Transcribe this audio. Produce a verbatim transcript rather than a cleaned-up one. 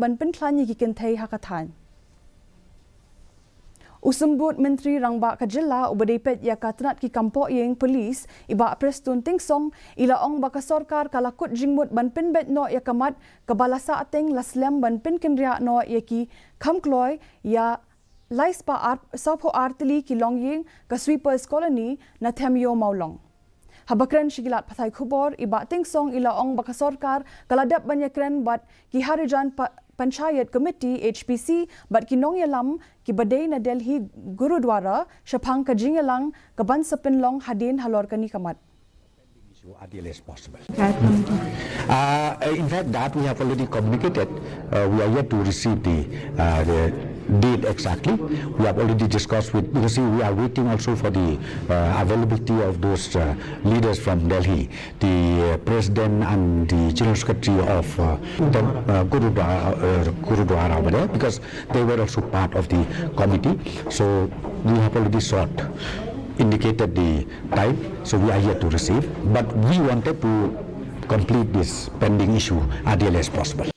ban pynkhlaiñ ïa ki kynthei ha ka thaiñ. U Symbud Myntri Rangbah ka jylla uba dei peit ïa ka tnat ki kam pohïing police i Bah Prestone Tynsong i la ong ba ka sorkar ka la kut jingmut ban pynbeit noh ïa ka mat kaba la sah teng la slem ban pynkynriah noh ïa ki kham kloi ïa lai spah ar, sawphew ar tylli ki longïing ka Sweepers Colony na Them Ïew Mawlong. Haba kren sha ki lad pathai khubor i Bah Tynsong i la ong ba ka sorkar ka la dep ban ïakren bad ki Harijan Pa-, Panchayat Committee, H P C, bad ki nongïalam kiba dei na Delhi Gurudwara shaphang ka jingïalang kaban sa pynlong hadien halor kane ka mat. Issue early as possible. Uh, in fact, that we have already communicated. Uh, we are yet to receive the, uh, the date exactly. We have already discussed with, because see, we are waiting also for the, uh, availability of those, uh, leaders from Delhi, the, uh, president and the general secretary of, uh, the, uh, Gurudwara, uh, Gurudwara over there, because they were also part of the committee. So we have already sought, indicated the time, so we are yet to receive, but we wanted to complete this pending issue as early as possible.